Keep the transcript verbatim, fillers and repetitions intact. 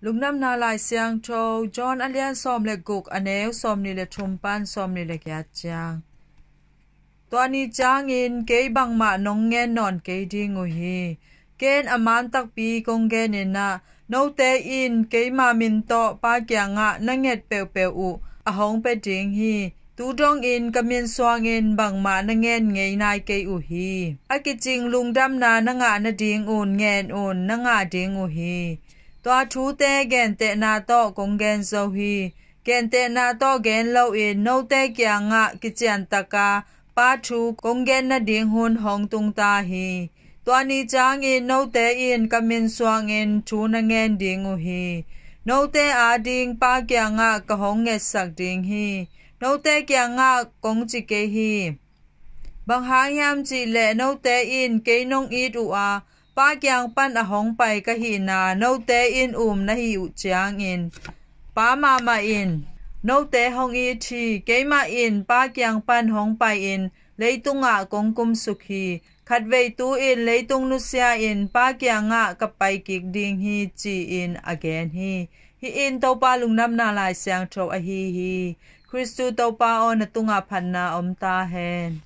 Lungdamna Lai Siangtho John a lian sawm le guk, a neu sawmnih le thum pan sawmnih le giat ciang. Tua ni ciangin kei bangmah nong ngen nawn kei ding uh hi. Ken a man takpi kong genin ah, note in keima min tawh Pa kiangah na nget peuhpeuh uh a hong pia ding hi. Tu dongin ka min suangin bangmah na ngen ngei nai kei uh hi. A kicing lungdamna na ngah nadingun ngen un, na ngah ding uh hi. Tua thute gentehna tawh kong gen zo hi. Gentehna tawh gen loin note kiangah kiciantaka Pa thu kong gen nading hun hong tung ta hi. Tua ni ciangin note in ka min suangin thu na ngen ding uh hi. Note ading Pa kiangah ka hong ngetsak ding hi. Note kiangah kong ci kei hi. Bang hang hiam cih leh note in kei nong it uh a, Pa kiang pan a hong pai ka hihna note in um na hih uh ciangin, Pa mahmah in note hong it hi. Keimah in Pa kiang pan hong pai-in leitungah kong kumsuk hi. Khatvei tu-in leitung nusia-in Pa kiangah ka pai kik ding hi, ci-in a gen hi. Hih in Topa Lungdamna Lai Siangtho ahi hi. Khristu Topa aw, na tungah phatna om ta hen.